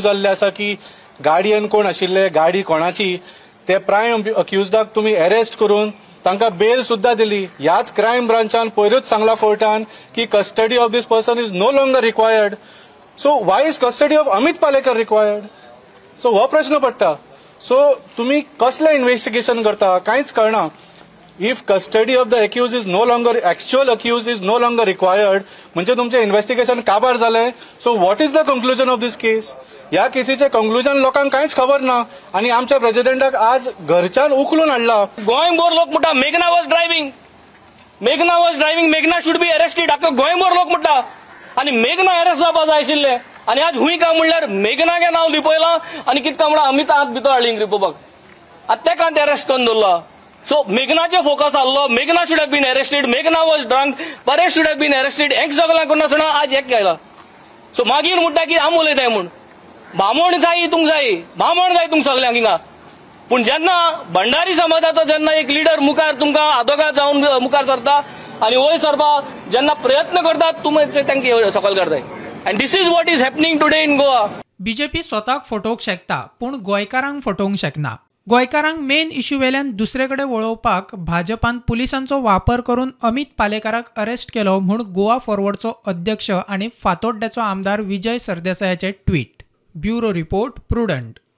जाल्ले आसा की गाडयेन कोण आशिल्ले, गाडी कोणाची, ते प्रायम अक्युजडाक तुमी अरेस्ट करून तांकां बेल सुद्धा दिली. ह्याच क्रायम ब्रांचान पयरूच सांगला कोर्टान की custody of this person is no longer required. So why is custody of Amit Palekar required? So हो प्रश्न पडटा. सो तुमी कसलें इन्व्हेस्टिगेशन करता कांयच कळना. If custody of the accused is no longer, actual accused is no longer required, म्हणजे तुमचें इन्व्हेस्टिगेशन काबार जालें. So what is the conclusion of this case? ह्या केसीचें कंक्लुजन लोकांक कांयच खबर ना आनी आमच्या प्रेजिडेंटाक आज घरच्यान उखलून हाडला. गोंयभर लोक म्हणटा मेघना वॉज ड्रायव्हिंग, मेघना वॉज ड्रायव्हिंग, मेघना should be arrested. आख्खो गोंयभर लोक म्हणटा आनी मेघना अरेस्ट जावपा जाय आशिल्लें. आनी आज हुंय काय म्हणल्यार मेघनागे नांव लिपयलां आनी कितें काय म्हणल्यार अमित हात भितर हाडली लिपोवपाक, आतां तेका अरेस्ट करून दवरला. सो मेघनाचे फोकस आहलो, मेघना should have been arrested, मेघना was drunk, Paresh should have been arrested. हें सगळें करनासतना आज एक आयला. सो मागीर म्हणटा की आम उलयताय म्हूण बामण जाय तुमकां, जाय बामण जाय तुमकां सगल्यांक हिंगा. पूण जेन्ना भंडारी समाजाचो जेन्ना एक लिडर मुखार तुमकां आदोगाद जावन मुखार सरता आनी वयर सरपाक जेन्ना प्रयत्न करतात, तुमी तांकां सकयल काडताय. And this is what is happening today in Goa. BJP स्वताक फटोवंक शकता पूण गोंयकारांक फटोवंक शकना. गोंयकारांक मेन इश्यू वेल्यान दुसरे कडेन वळोवपाक भाजपान पुलिसांचो वापर करून अमित पालेकाराक अरेस्ट केलो म्हूण गोवा फॉरवर्डचो अध्यक्ष आनी फातोड्ड्याचो आमदार विजय सरदेसायाचे ट्वीट. Bureau report, Prudent.